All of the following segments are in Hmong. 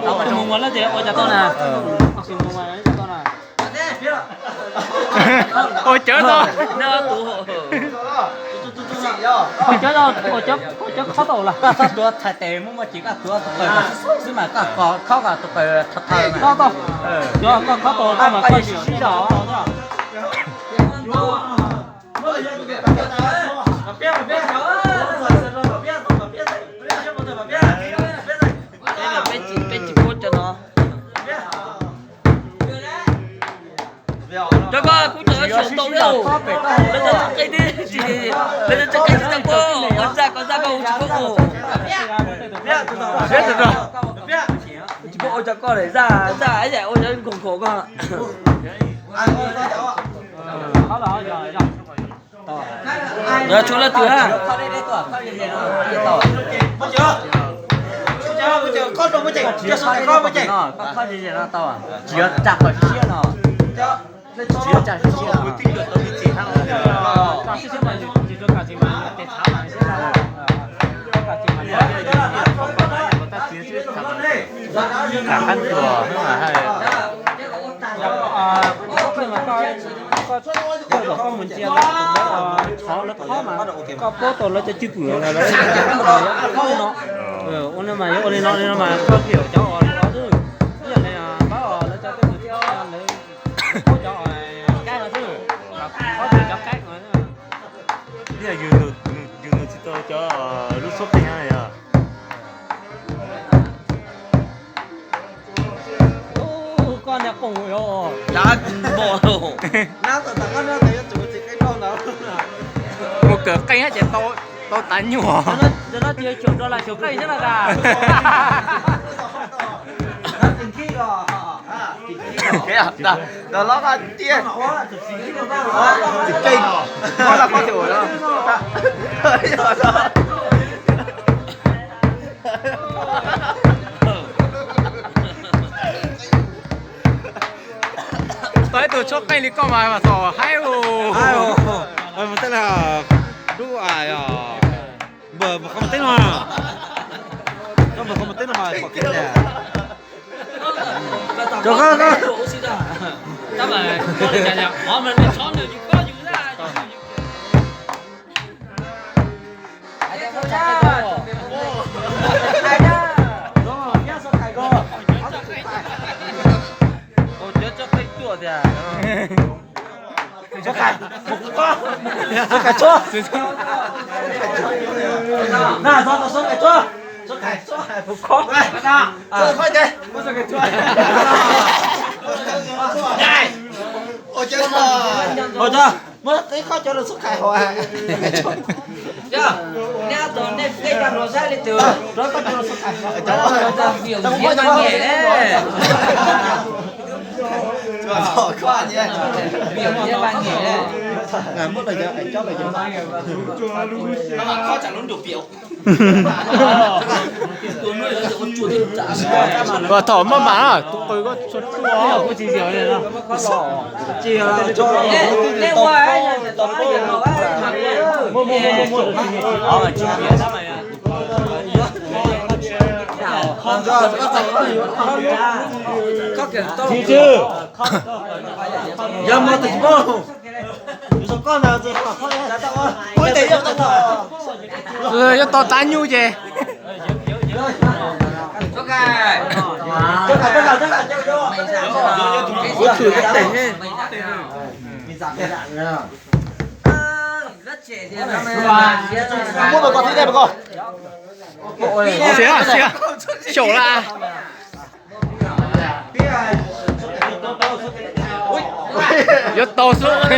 Mus ua lawm ces ua cas tau na. Ua cawv tau. Ua cawv, ua cawv khob tau lawm. Koj txhob tuav txhais tes muaj muaj cim, koj tuav tus qws xwb mas koj khob kom tus qws thaw thaw. Koj khob tau, koj khob tau mas koj sib zog. Peb tsis, peb tsis puab cov no. Cov ko kuv cov xyaum ntau thiab. Lawv cov tseem qe tib, lawv cov tseem qe tsis tau puab, ua zaj ko zaj ko kuv tsis puab ua. Tsis puab ua cov ko lawm, zaj, zaj ib yam ua cov nkaus nkaus ko. Yog tshuav leej twg na? Tsis yog tsa qhov siab no, tsis yog tsa siab siab no. Kam qab tuas. Koj mus ntsia lawv tus dawb, qhov lawv qhov mas koj puab tau lawv cov cwj pwm los lawv cov cwj pwm no. Ua no mas yuav ua li no li no mas koj thiaj cov os xwb. Ib yam li pab os lawv cov cwj pwm lawv puab cov os qaib no xwb, qhov cov qaib no. Ib yam yus nug tsis tau cov lub suab qeej na yog. Koj niag qoom, mus kawm qeej ces tau tas nyuag. Los los tiag, tsis qeej, muab laj koj tsis ua. Tau ib tug tshuab qeej li koj mas mas txaus haib ua. Dub a, npawg mus qhov mas teb no, koj mus qhov mas teb no mas pom kev tiag. Muab ib khob cov rau Xub Khais hauv. Nej ob tug nej pheej coj rau saib leej twg, rau koj cov rau Xub Khais. Thaum maj mam tus qws koj tsuag tsuag. Yog mos tus tsis paub. Yuav tau qab nyuj ces. Muab mas koj tib dej mas koj. Xiav, xiav, xyaum las. Yuav tau xwb.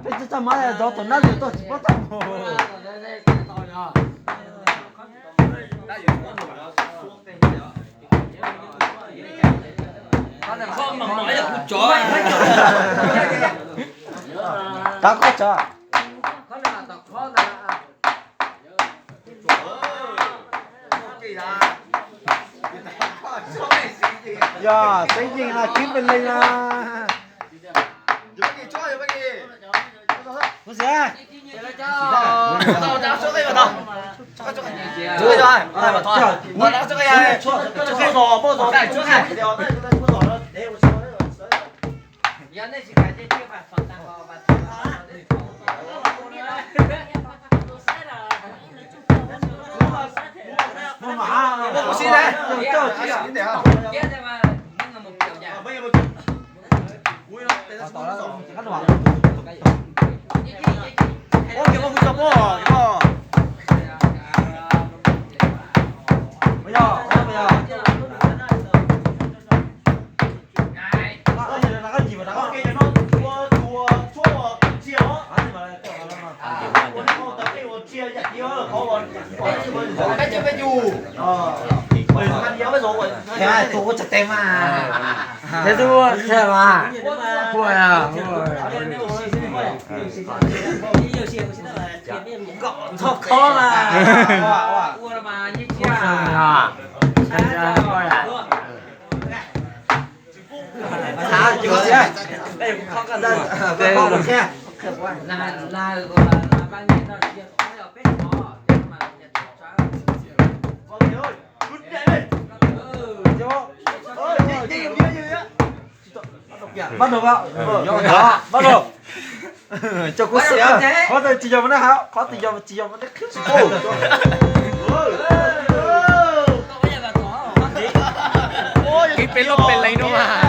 Peb tsa mab zov tom nab zos tuaj tsis paub tau mus. Tav koj tsov. Yog teeb yeej no kib pes leej no. Tus ua tsis tes mas. Tes tus ua tsis tes mas. Ua txog khob mas. Bắt đầu, bắt đầu. Cho kuv xiam, qhov twg tsis yog mas nej hab, qhov twg yog tsis yog mas nej qhib tsis tau. Qhib peb lub pes leej no mas.